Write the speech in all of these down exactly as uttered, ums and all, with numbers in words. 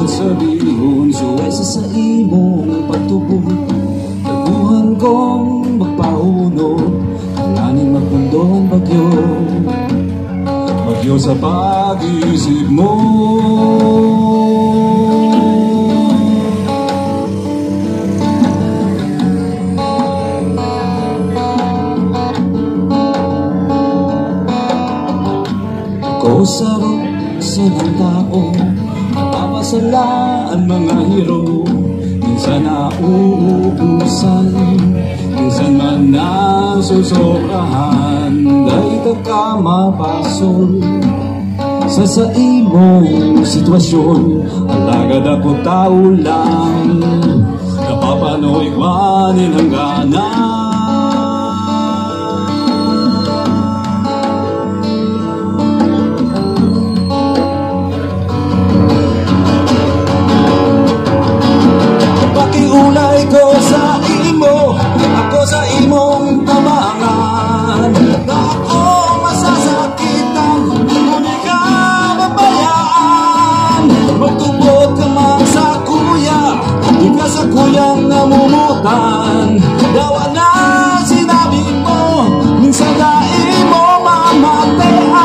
Sabihon, suway sa saimong pagtubod, taguhan kong magpahunod, tanganing magpundo an bagyo, bagyo sa pag-iisip mo. Ako saro sa mga tao, napapasala an mga hiro. Minsan nauubusan, minsan man nasusobrahan, dai ka ka mapasol sa saimong sitwasyon. Alagad ako tao lang, napapanoy ko nin hangganan. Pakiulay ko sa imo, ako sa imong tabangan. Ako masasakitan, di mo ni kababayaan. Magtubod ka man sa kuya, di ka sa kuyang namumutan. Dawa na sinabi mo, minsan dai mo mamatean.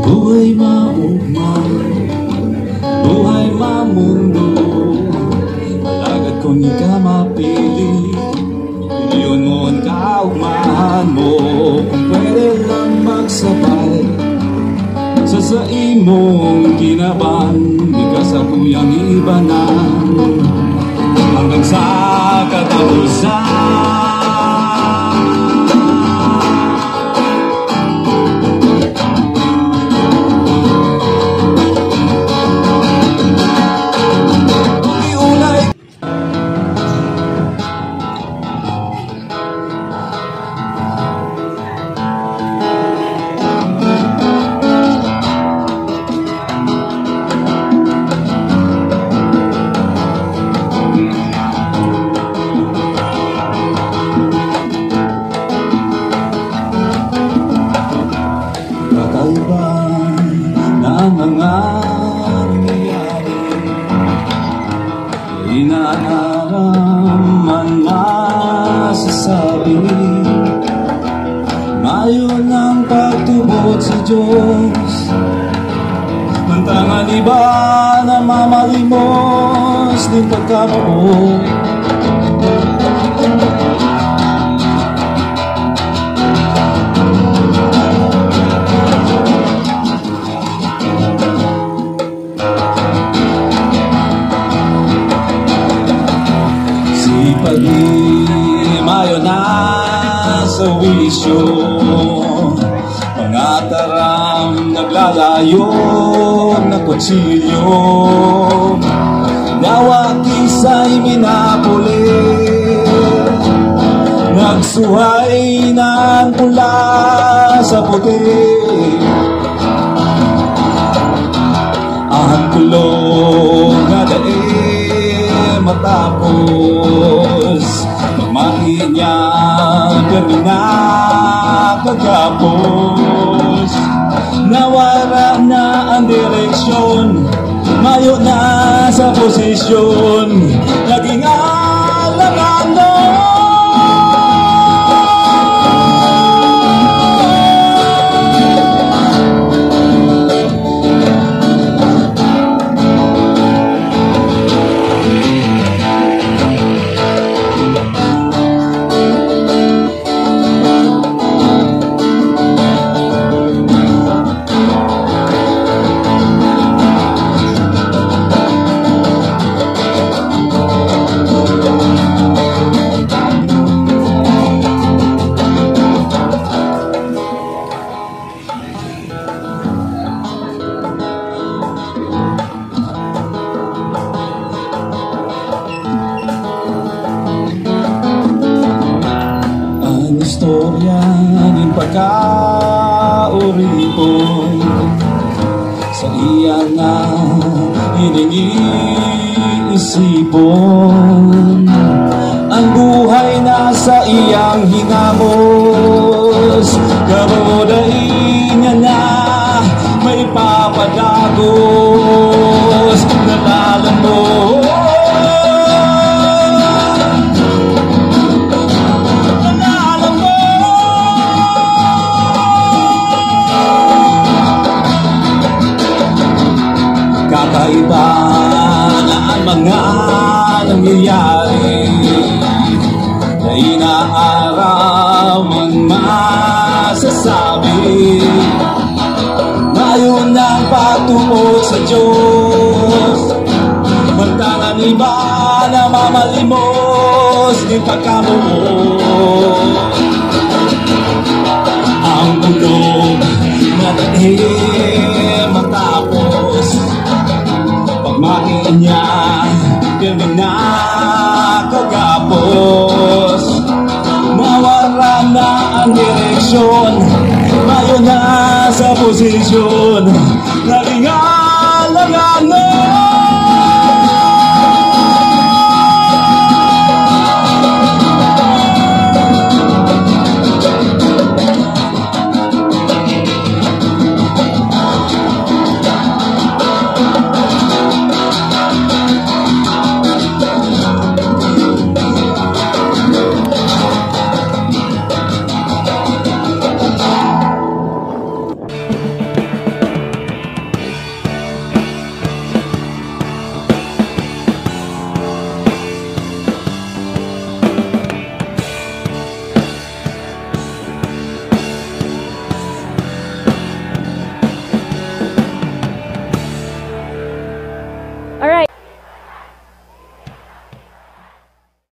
Buhay maugma, buhay mamundo. Alagad kun ika mapili, pilion mo an kaugmahan mo. Kun pwede lang magsabay sa saimong kinaban, di ka sakuyang iibanan hanggang sa katapusan. Kakaiba na ang mga nangyayari. Inaaram man masasabi, mayo nang pagtubod sa Diyos. Mantang an iba namamalimos nin pagkabuo. Si Pagli mayo na sa wisyo. Aram naglalayo na kutsilyo, dawa kisay minapuli, nagsuhay na ang pula sa puti. Ang kulog na dai matapos, pamahi niya pirmi na kagapos. Nawara na ang direksyon, mayo na sa posisyon, naging alanganon. An istorya nin pagkaoripon, saiya na iniisipon. An buhay na saiyang hinamos, garo dai niya na maipapadagos. Nalalamon, nalalamon. Kakaiba na ang mga nangyayari, dai na aram an masasabi. Mayo nang pagtubod sa Dios, mantanan iba na mamalimos nin pagkamoot. Ang kulog na dai matapos, pamahi niya pirmi na kagapos. Nawara na an direksyon, mayo na sa posisyon,